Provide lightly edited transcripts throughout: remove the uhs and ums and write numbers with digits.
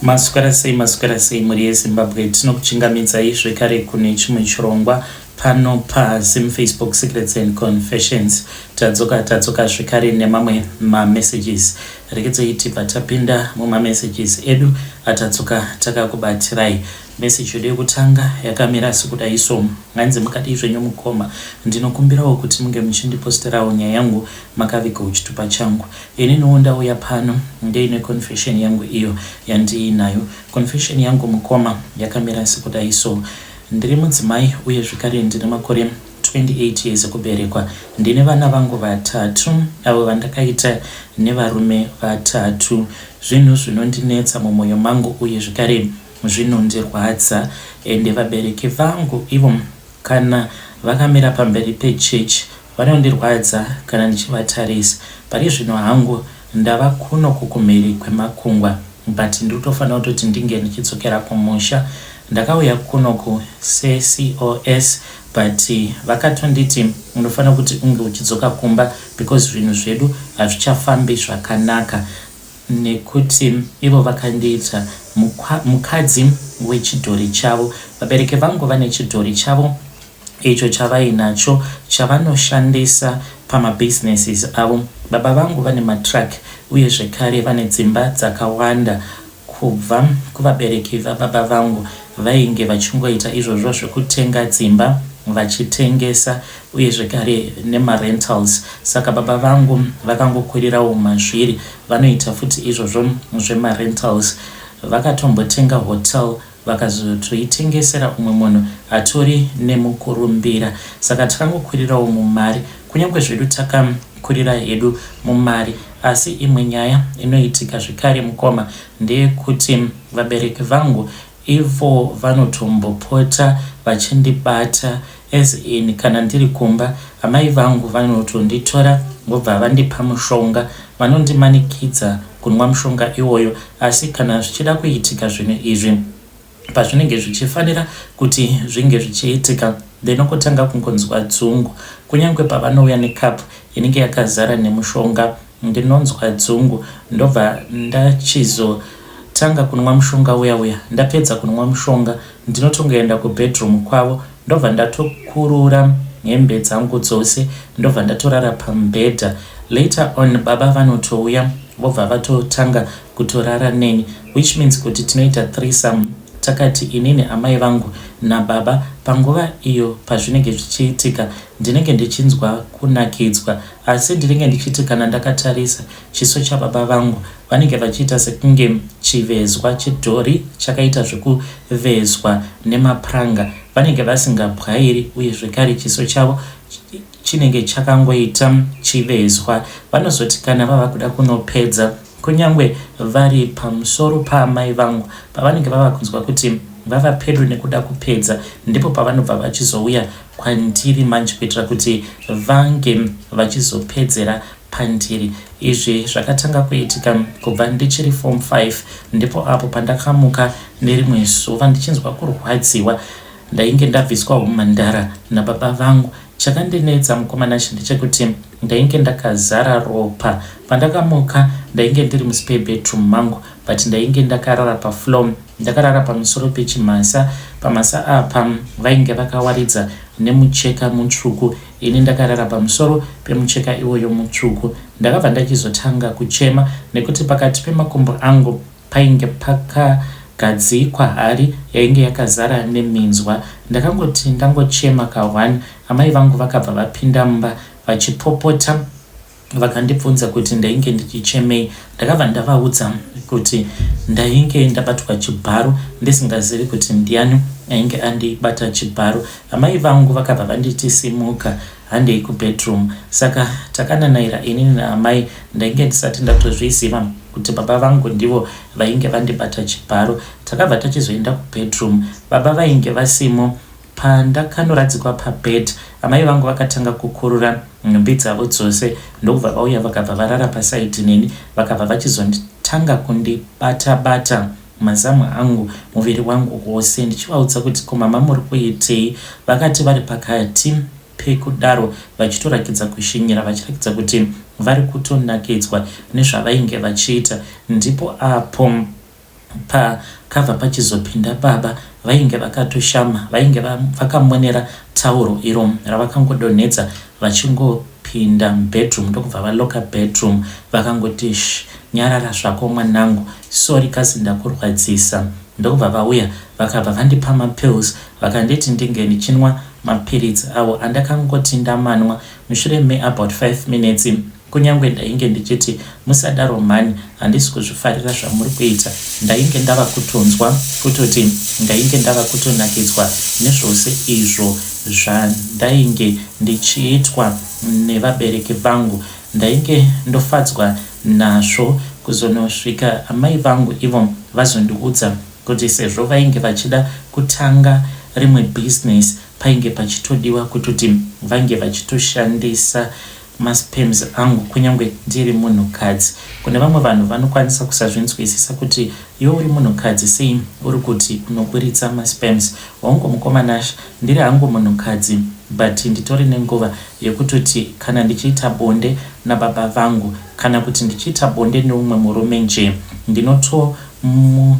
Maswera sei maswera sei mhuri yeZimbabwe tinokuchingamidzai zvekare kune chimwe chirongwa pano paZim Facebook Secrets and Confessions tadzoka tadzoka zvekare nemamwe mamessages rekedzai tibva tapinda mumamessages edu atadzoka takakubatirai Message yedu yekutanga yakamira sekudai so hanzi mukadii zvenyu mukoma ndinokumbirawo kuti munge muchindiposterawo nyaya yangu makavigawo chitupa changu ininiwo ndauya pano ndeine confession yangu iyo yandiinayo confession yangu mukoma yakamira sekudai so ndiri mudzimai uye zvekare ndine makore 28 years ekuberekwa ndine vana vangu vatatu avo vandakaita nevarume vatatu zvinhu zvinondinetsa mumwoyo mangu uye zvekare Zvinondirwadza ende vabereki vangu ivo kana vakamira pamberi pechurch vanondirwadza kana ndichivatarisa. Pari zvino hangu ndava kuno kukumhiri kwemakungwa but ndiri kutofanira kutoti ndinge ndichidzokera kumusha. Ndakauya kunoku seCOS but vakatonditi unofanira kuti unge uchidzoka kumba because zvinhu zvedu hazvichafambi zvakanaka. Nekuti ivo vakandiita mukadzi wechidhori chavo. Vabereki vangu vane chidhori chavo icho chavainacho chavanoshandisa pamabusinesses avo. Baba vangu vane matruck uye zvekare vane dzimba dzakawanda. Kubva kuvabereki vababa vangu vainge vachingoita izvozvo zvekutenga dzimba vachitengesa uye zvekare nemarentals saka baba vangu vakangokwirirawo mazviri vanoita futi izvozvo zvemarentals vakatombotenga hotel vakazotoitengesera umwe munhu atori nemukurumbira saka takangokwirirawo mumari kunyange zvedu takakurira hedu mumari asi imwe nyaya inoitika zvekare mukoma ndeyekuti vabereki vangu Ivo vanotombopota vachindibata as in kana ndiri kumba amai vangu vanotonditora vobva vandipa mushonga. Vanondimanikidza kunwa mushonga iwoyo asi kana zvichida kuitika zvinhu izvi pazvinenge zvichifanira kuti zvinge zvichiitika ndinongotanga kungonzwa dzungu. Kunyangwe pavanouya necup inenge yakazara nemushonga Ndinonzwa dzungu ndobva ndachizotanga kunwa mushonga uya uya. Ndapedza kunwa mushonga ndinotongoenda kubedroom kwavo ndobva ndatokurura hembe dzangu dzose ndobva ndatorara pamubhedha. Later on baba vanotouya vobva vatotanga kutorara neni which means kuti tinoita threesome takati inini amai vangu nababa. Panguva iyo pazvinenge zvichiitika ndinenge ndichinzwa kunakidzwa Asi ndinenge ndichiti kana ndakatarisa chiso chababa vangu vanenge vachiita sekunge chivezwa chidhori chakaita zvekuvezwa nemapuranga. Vanenge vasingabwairi uye zvekare chiso chavo chinenge chakangoita chivezwa. Vanozoti kana vava kuda kunopedza kunyangwe vari pamusoro paamai vangu pavanenge vava kunzwa kuti vava pedo nekuda kupedza ndipo pavanobva vachizouya kwandiri manje kuitira kuti vange vachizopedzera pandiri. Izvi zvakatanga kuitika kubva ndichiri form 5 ndipo apo pandakamuka nerimwe zuva ndichinzwa kurwadziwa. Ndainge ndabviswa humhandara nababa vangu. Chakandinetsa mukoma Nashe ndechekuti ndainge ndakazara ropa. Pandakamuka ndainge ndiri muspare bedroom mangu but ndainge ndakarara pafloor. Ndakarara pamusoro pechimhasa. Pamhasa apa vainge vakawaridza nemucheka mutsvuku. Ini ndakarara pamusoro pemucheka iwoyo mutsvuku. Ndakabva ndachizotanga kuchema nekuti pakati pemakumbo angu painge pakagadzikwa hari yainge yakazara neminzwa. Ndakangoti ndangochema kahwani amai vangu vakabva vapinda mumba vachipopota Vakandibvunza kuti ndainge ndichichemei ndakabva ndavaudza kuti ndainge ndabatwa chibharo ndisingazivi kuti ndiani ainge andibata chibharo. Amai vangu vakabva vanditi simuka handei kubedroom. Saka takananaira inini naamai ndainge ndisati ndatozviziva kuti baba vangu ndivo vainge vandibata chibharo. Takabva tachizoenda kubedroom baba vainge vasimo Pandakanoradzikwa pabed amai vangu vakatanga kukurura nhumbi dzavo dzose ndokubva vauya vakabva varara paside neni vakabva vachizonditanga kundibata bata mazamu angu muviri wangu wose ndichivaudza kuti ko mama muri kuitei vakati vari pakati pekudaro vachitorakidza kushinyira vachirakidza kuti vari kutonakidzwa nezvavainge vachiita ndipo apo. Pakabva pachizopinda baba vainge vakatoshama, vainge vakamonera tauro iro ravakangodonhedza vachingopinda mubedroom ndokubva valoka bedroom vakangoti shh nyarara zvako mwanangu sorry kasi ndakurwadzisa ndokubva vauya vakabva vandipa mapills vakanditi ndinge ndichinwa mapiritsi awo andakangoti ndamanwa mushure meabout 5 minutes Kunyangwe ndainge ndichiti musadaro mhani handisi kuzvifarira zvamuri kuita ndainge ndava kutonzwa kutoti ndainge ndava kutonakidzwa nezvose izvo zvandainge ndichiitwa nevabereki vangu. Ndainge ndofadzwa nazvo kuzonosvika amai vangu ivo vazondiudza kuti sezvo vainge vachida kutanga rimwe business painge pachitodiwa kutoti vange vachitoshandisa masperms angu kunyangwe ndiri munhukadzi. Kune vamwe vanhu vanokwanisa kusazvinzwisisa kuti iwe uri munhukadzi sei uri kuti unoburitsa masperms. Hongu mukoma Nash ndiri hangu munhukadzi but nditori nenguva yekutoti kana ndichiita bonde nababa vangu kana kuti ndichiita bonde neumwe murume nje ndinotomu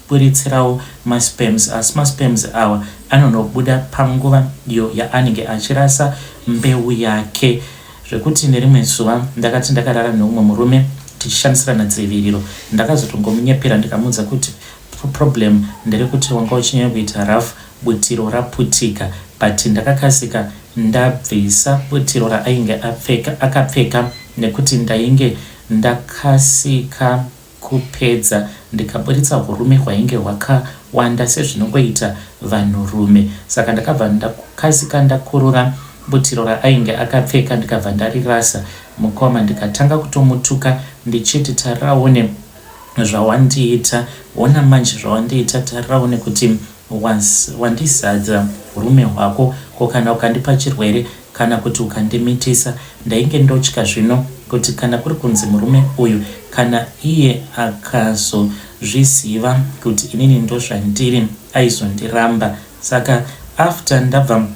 buritsirawo masperms asi masperms awa anonobuda panguva iyo yaanenge achirasa mbeu yake zvekuti nerimwe zuva ndakati ndakarara neumwe murume tichishandisirana dziviriro ndakazotongomunyepera ndikamuudza kuti problem nderekuti wanga uchinyanya kuita rough butiro raputika but ndakakasika ndabvisa butiro raainge apfeka akapfeka nekuti ndainge ndakasika kupedza ndikaburitsa hurume hwainge hwakawanda sezvinongoita vanhurume saka ndakabva ndakasika ndakurura butiro raainge akapfeka ndikabva ndarirasa mukoma ndikatanga kutomutuka ndichiti tariraone zvawandiita hona manje zvawandiita tariraone kuti Wandizadza hurume hwako ko kana ukandipa chirwere kana kuti ukandimitisa. Ndainge ndotya zvino kuti kana kuri kunzi murume uyu kana iye akazozviziva kuti inini ndozvandiri aizondiramba. Saka after ndabva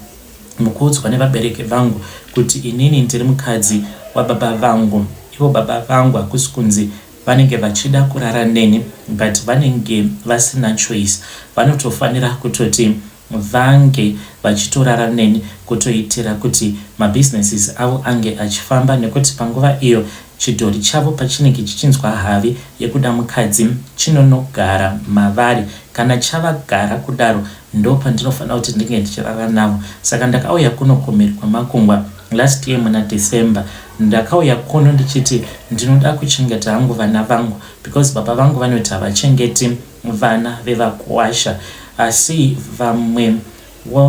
mukuudzwa nevabereki vangu kuti inini ndiri mukadzi wababa vangu ivo baba vangu hakusi kunzi Vanenge vachida kurara neni but vanenge vasina choice vanotofanira kutoti vange vachitorara neni kutoitira kuti mabusinesses avo ange achifamba nekuti panguva iyo chidhori chavo pachinenge chichinzwa havi yekuda mukadzi chinonogara mavari kana chavagara kudaro ndopandinofanira kuti ndinge ndichirara navo saka ndakauya kuno kumhiri kwemakungwa Last year muna December ndakauya kuno ndichiti ndinoda kuchengeta hangu vana vangu because baba vangu vanoti havachengeti vana vevakuwasha asi vamwe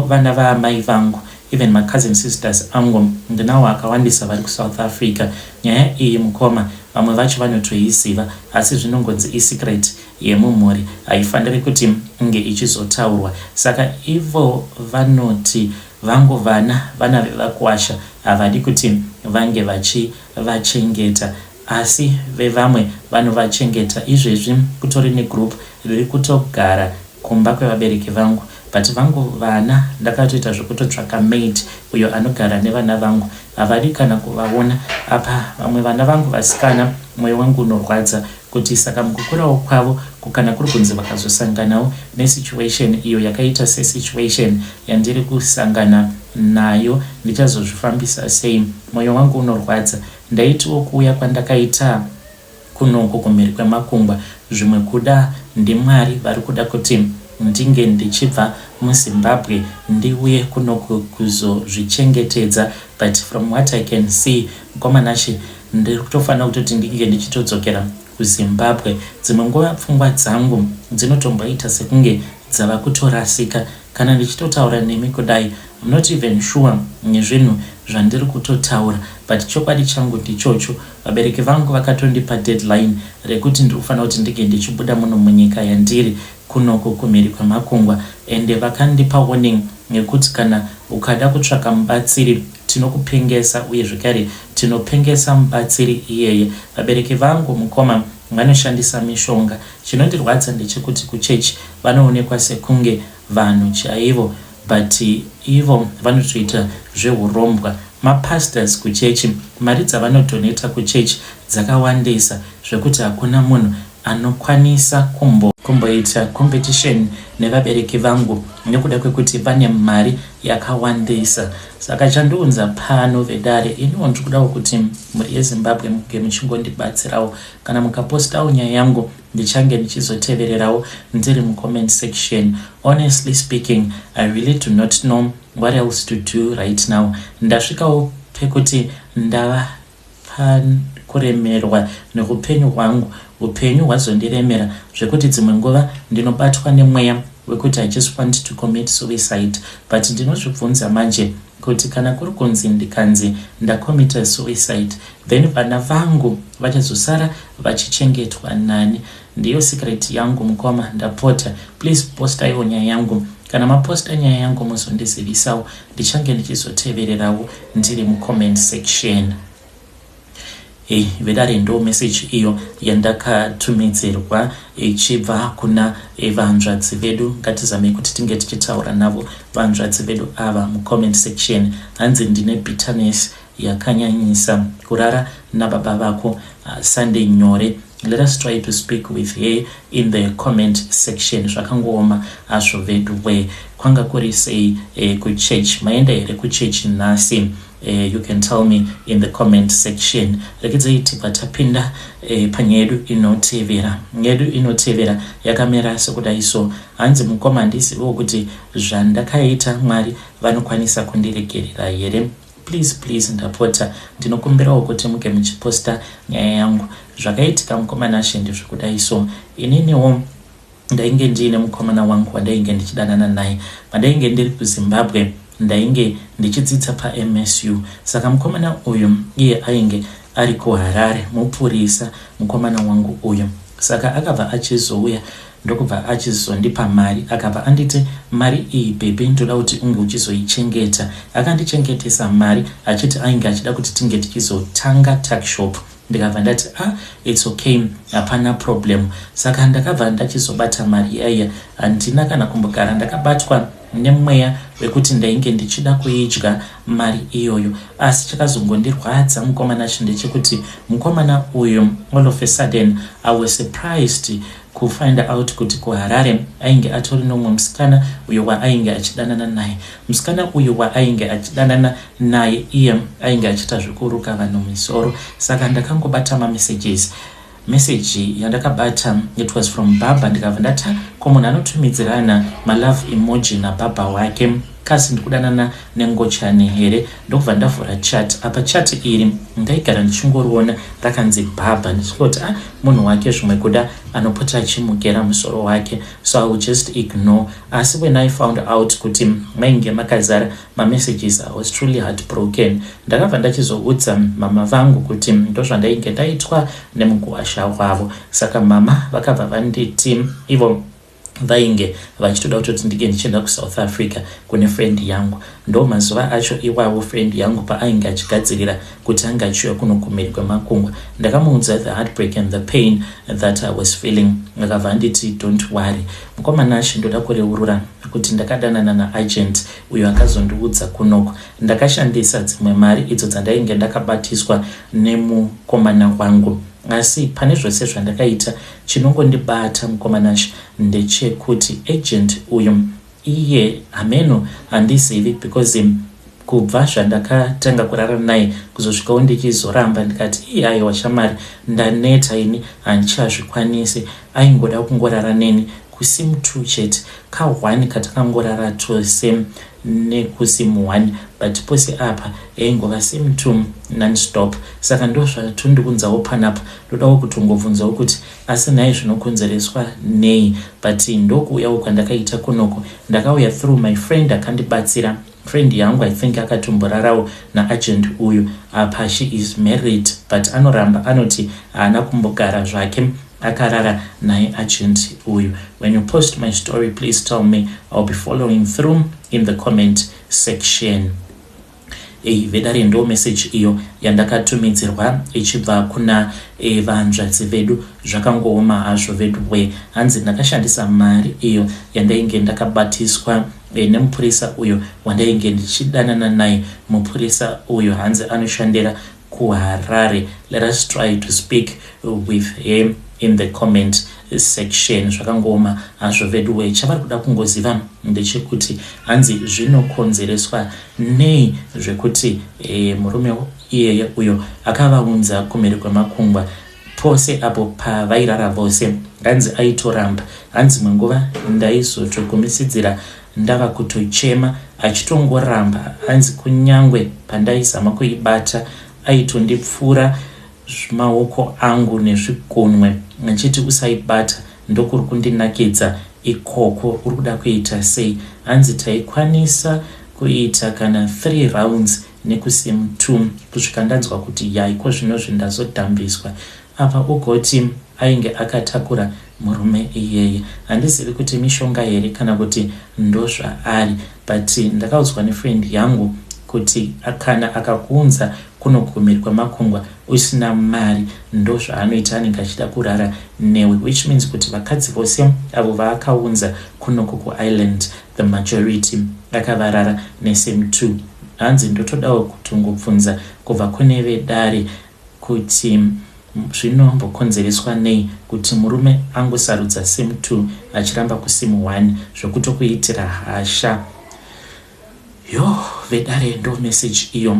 vana vaamai vangu even macousin sisters angu ndinawo akawandisa vari kuSouth Africa. Nyaya iyi mukoma vamwe vacho vanotoiziva asi zvinongonzi isecret yemumhuri haifaniri kuti inge ichizotaurwa saka ivo vanoti Vangu vana vana vevakwasha havadi kuti vange vachivachengeta asi vevamwe vanovachengeta. Izvezvi kutori negroup riri kutogara kumba kwevabereki vangu but vangu vana ndakatoita zvekutotsvaka maid uyo anogara nevana vangu havadi kana kuvaona. Apa vamwe vana vangu vasikana moyo wangu unorwadza kuti saka mukukurawo kwavo ko kana kuri kunzi vakazosanganawo nesituation iyo yakaita sesituation yandiri kusangana nayo ndichazozvifambisa sei moyo wangu unorwadza ndaitiwo kuuya kwandakaita kunoku kumhiri kwemakungwa zvimwe kuda ndimwari vari kuda kuti ndinge ndichibva muzimbabwe ndiuye kunoku kuzozvichengetedza but from what i can see mukoma Nashe Ndiri kutofanira kutoti ndinge ndichitodzokera kuZimbabwe. Dzimwe nguva pfungwa dzangu dzinotomboita sekunge dzava kutorasika. Kana ndichitotaura nemi kudai, I'm not even sure nezvinhu zvandiri kutotaura but chokwadi changu ndichocho. Vabereki vangu vakatondipa deadline rekuti ndiri kufanira kuti ndinge ndichibuda muno munyika yandiri kunoku kumhiri kwemakungwa ende vakandipa warning yekuti kana ukada kutsvaka mubatsiri tinokupengesa uye zvekare tinopengesa mubatsiri iyeye. Vabereki vangu mukoma vanoshandisa mishonga. Chinondirwadza ndechekuti kuchurch vanoonekwa sekunge vanhu chaivo but ivo vanotoita zvehurombwa. Mapastors kuchechi mari dzavanodonata kuchurch dzakawandisa zvekuti hakuna munhu anokwanisa kumbo. Kumboita competition nevabereki vangu nekuda kwekuti vane mari yakawandisa. Saka chandiunza pano vedare, iniwo ndiri kudawo kuti mhuri yeZimbabwe muge muchingondibatsirawo. Kana mukapostawo nyaya yangu ndichange ndichizotevererawo ndiri mucomment section. Honestly speaking, I really do not know what else to do right now. Ndasvikawo pekuti ndava pakuremerwa neupenyu hwangu. Upenyu hwazondiremera zvekuti dzimwe nguva ndinobatwa nemweya wekuti I just want to commit suicide, but ndinozvibvunza manje kuti kana kuri kunzi ndikanzi ndacommita suicide, then vana vangu vachazosara vachichengetwa nani? Ndiyo secret yangu mukoma, ndapota, please postaiwo nyaya yangu. Kana maposta nyaya yangu muzondizivisawo, ndichange ndichizotevererawo ndiri mucomment section. Hey, vedare, ndo message iyo yandakatumidzirwa ichibva kuna vanzvadzi vedu. Ngatizamei kuti tinge tichitaura navo vanzvadzi vedu ava mucomment section. Hanzi ndine bitterness yakanyanyisa, kurara nababa vako Sunday nyore. Let us try to speak with her in the comment section. Zvakangooma hazvo vedu we. Kwanga kuri sei kuchurch? Maenda here kuchechi nhasi? You can tell me in the comment section. Rekedzai tibva tapinda panyaya yedu inotevera. Nyaya yedu inotevera yakamira sekudai so. Hanzi, mukoma, handiziviwo kuti zvandakaita Mwari vanokwanisa kundiregerera here. Please, please, ndapota, ndinokumbirawo kuti muge muchiposta nyaya yangu. Zvakaitika, mukoma Nashe, ndezvekudai so. Ininiwo ndainge ndiine mukomana wangu wandainge ndichidanana naye. Pandainge ndiri kuZimbabwe ndainge ndichidzidza paMSU. Saka mukomana uyu iye ainge ari kuHarare, mupurisa mukomana wangu uyu. Saka akabva achizouya ndokubva achizondipa mari. Akabva anditi, "Mari iyi baby, ndoda kuti unge uchizoichengeta." Akandichengetesa mari achiti ainge achida kuti tinge tichizotanga tuckshop. Ndikabva ndati, "Ah, it's okay, hapana problem." Saka ndakabva ndachizobata mari iyaiya. Handina kana kumbogara ndakabatwa nemweya wekuti ndainge ndichida kuidya mari iyoyo. Asi chakazongondirwadza, mukomana, ndechekuti mukomana uyu, all of a sudden I was surprised kufind out kuti kuHarare ainge atori nomumwe musikana uyo waainge achidanana naye. Musikana uyu waainge achidanana naye iye ainge achiita zvekuruka vanhu misoro. Saka ndakangobata mamessages. Meseji yandakabata, it was from barber. Ndikabva ndati, "Ko munhu anotumidzirana malove emoji nabarber wake, kasi ndikudanana nengochani here?" Ndokubva ndavhura chat. Apa chat iri ndaigara ndichingoriona rakanzi barber, ndichingoti, "A ah, munhu wake zvimwe kuda anopota achimugera musoro wake, so I will just ignore." Asi when I found out kuti mainge makazara mamessages, I was truly heartbroken. Ndakabva ndachizoudza mama vangu kuti ndozvandainge ndaitwa nemukuwasha wavo. Saka mama vakabva vanditi ivo vainge vachitoda kutoti ndinge ndichienda kuSouth Africa kune friend yangu. Ndo mazuva acho iwawo friend yangu paainge achigadzirira kuti ange achiuya kuno kumhiri kwemakungwa. Ndakamuudza the heartbreak and the pain that I was feeling. Akabva anditi, "Don't worry." Mukoma Nashe, ndoda kureurura kuti ndakadanana naagent uyo akazondiudza kunoko. Ndakashandisa dzimwe mari idzo dzandainge ndakabatiswa nemukomana wangu. Asi pane zvose zvandakaita, chinongondibata, mukoma Nashe, ndechekuti agent uyu iye hameno, handizivi, because kubva zvandakatanga kurara naye kuzosvikawo ndichizoramba ndikati, "Iye, aiwa shamari, ndaneta ini, handichazvikwanisi," aingoda kungorara neni kusim 2 chete, ka1 katakangorara tose nekusim 1, but pose apa yaingova sim 2 nonstop. Saka ndo zvatondiunzawo panapa. Ndodawo kutongobvunzawo kuti asi nhai zvinokonzereswa nei? But ndokuuyawo kwandakaita kunoko, ndakauya through my friend akandibatsira. Friend yangu, I think akatomborarawo naagent uyu. Apa she is married, but anoramba, anoti haana kumbogara zvake akarara naye agent uyu. When you post my story, please tell me. I'll be following through in the comment section. Ei, vedare, ndo message iyo yandakatumidzirwa ichibva kuna vanzvadzi vedu. Zvakangooma hazvo vedu we. Hanzi ndakashandisa mari iyo yandainge ndakabatiswa nemupurisa uyo wandainge ndichidanana naye. Mupurisa uyo hanzi anoshandira kuHarare. Let us try to speak with him in the comment section. Zvakangooma hazvo veduwe. Chavari kuda kungoziva ndechekuti hanzi zvinokonzereswa nei zvekuti e, murume iyeye uyo akavaunza kumhiri kwemakungwa pose apo pavairara vose hanzi aitoramba. Hanzi imwe nguva ndaizotogumisidzira ndava kutochema achitongoramba. Hanzi kunyangwe pandaizama kuibata aitondipfura maoko angu nezvigunwe achiti usaibata ndokuri kundinakidza ikoko uri kuda kuita sei. Hanzi taikwanisa kuita kana 3 rounds nekusim 2 kusvika ndanzwa kuti ya iko zvinozvi ndazodhambiswa. Apa ugoti ainge akatakura murume iyeye. Handizivi kuti mishonga here kana kuti ndozvaari but ndakaudzwa nefriend yangu kuti kana akakuunza kuno kumhiri kwemakungwa usina mari ndozvaanoita, anenge achida kurara newe, which means kuti vakadzi vose avo vaakaunza kunoku kuIreland, the majority akavarara nesame 2. Hanzi ndotodawo kutongobvunza kubva kune vedare kuti zvinombokonzereswa nei kuti murume angosarudza sim 2 achiramba kusim 1 zvokutokuitira hasha. Yo vedare, ndo message iyo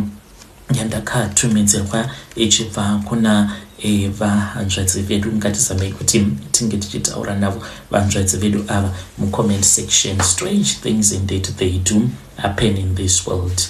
yandakatumidzirwa ichibva kuna e, vahanzvadzi vedu. Ngatizamei kuti tinge tichitaura navo vahanzvadzi vedu ava mucomment section. Strange things indeed, they do happen in this world.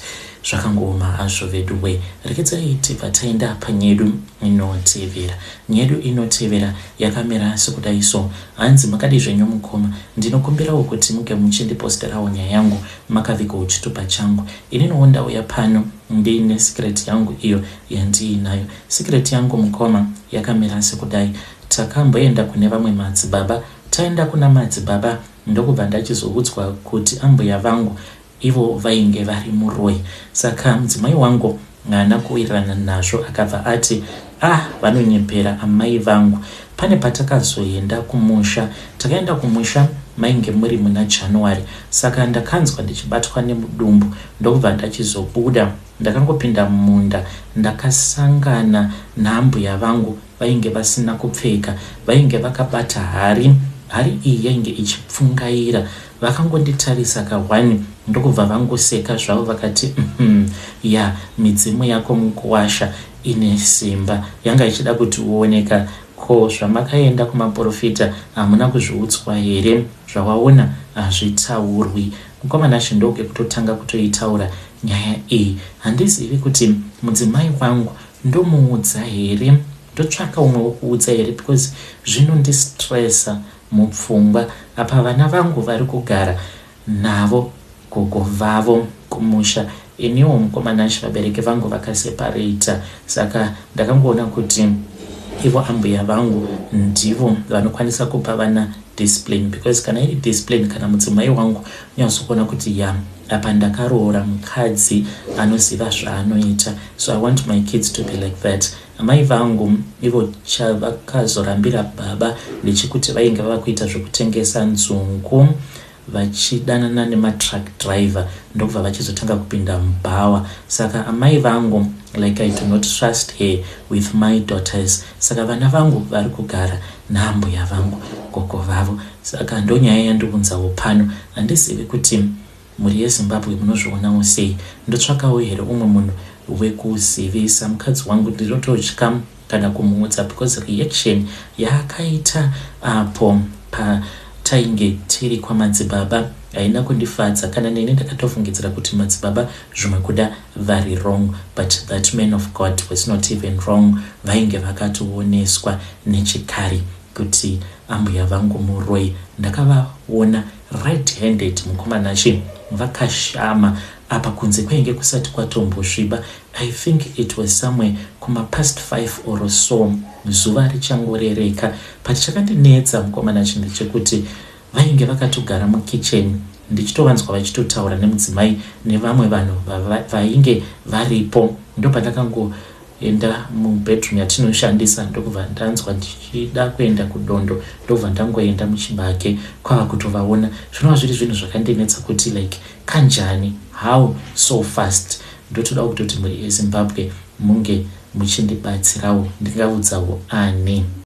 Zvakangooma hazvo vedu we. Rekedzai tibva taenda panyedu inotevera. Nyedu inotevera yakamira sekudai so. Hanzi, makadi zvenyu mukoma? Ndinokumbirawo kuti muge muchindiposterawo nyaya yangu makavigawo chitupa changu. Ininiwo ndauya pano ndiine secret yangu iyo yandiinayo. Secret yangu mukoma yakamira sekudai. Takamboenda kune vamwe madzibaba. Taenda kuna madzibaba ndokubva ndachizoudzwa kuti ambuya vangu ivo vainge vari muroi. Saka mudzimai wangu haana kuwirirana nazvo, akabva ati, ah, vanonyepera amai vangu. Pane patakazoenda kumusha. Takaenda kumusha mainge muri muna January, saka ndakanzwa ndichibatwa nemudumbu ndokubva ndachizobuda. Ndakangopinda mumunda, ndakasangana naambuya vangu vainge vasina kupfeka, vainge vakabata hari. Hari iyi yainge ichipfungaira. Vakangonditarisa kahwani ndokubva vangoseka zvavo vakati, ya, midzimu yako mukuwasha ine simba, yanga ichida kuti uoneka. Ko zvamakaenda kumaprofita hamuna kuzviudzwa here? Zvawaona hazvitaurwi. Mukoma Nashe, ndokekutotanga kutoitaura nyaya iyi. Handizivi kuti mudzimai wangu ndomuudza here, ndotsvaka umwe wokuudza here, because zvinondistressa mupfungwa. Apa vana vangu vari kugara navo gogo vavo kumusha. Iniwo mukoma Nashe, vabereki vangu vakaseparata, saka ndakangoona kuti ivo ambuya vangu ndivo vanokwanisa kupa vana discipline, because kana iri discipline, kana mudzimai wangu unyatsokuona kuti ya, apa ndakaroora mukadzi anoziva zvaanoita. So I want my kids to be like that. Amai vangu ivo chavakazorambira baba ndechekuti vainge vava kuita zvekutengesa nzungu vachidanana nematruck driver, ndokubva vachizotanga kupinda mubhawa. Saka amai vangu, like, I do not trust her with my daughters. Saka vana vangu vari kugara naambuya vangu, gogo vavo. Saka ndonyaya yandiunzawo pano. Handizivi kuti mhuri yeZimbabwe munozvionawo sei. Ndotsvakawo here umwe munhu wekuzivisa? Mukadzi wangu ndinototya kana kumuudza because reaction yaakaita apo patainge tiri kwamadzibaba haina kundifadza. Kana neni ndakatofungidzira kuti madzibaba zvimwe kuda vari wrong, but that man of God was not even wrong. Vainge vakatooneswa nechikari kuti ambuya vangu muroi. Ndakavaona red handed, mukoma Nashe, vakashama. Apa kunze kwainge kusati kwatombosviba. I think it was somewhere kuma past 5 or so, zuva richangorereka. But chakandinetsa, mukoma Nashe, ndechekuti vainge vakatogara mukitchen, ndichitovanzwa vachitotaura nemudzimai nevamwe vanhu vainge varipo. Ndopandakangoenda mubedroom yatinoshandisa, ndokubva ndanzwa ndichida kuenda kudondo, ndobva ndangoenda muchibage kwava kutovaona. Zvinova zviri zvinhu zvakandinetsa kuti, like, kanjani, how so fast? Ndotodawo kutoti mhuri yeZimbabwe munge muchindibatsirawo. Ndingaudzawo ani?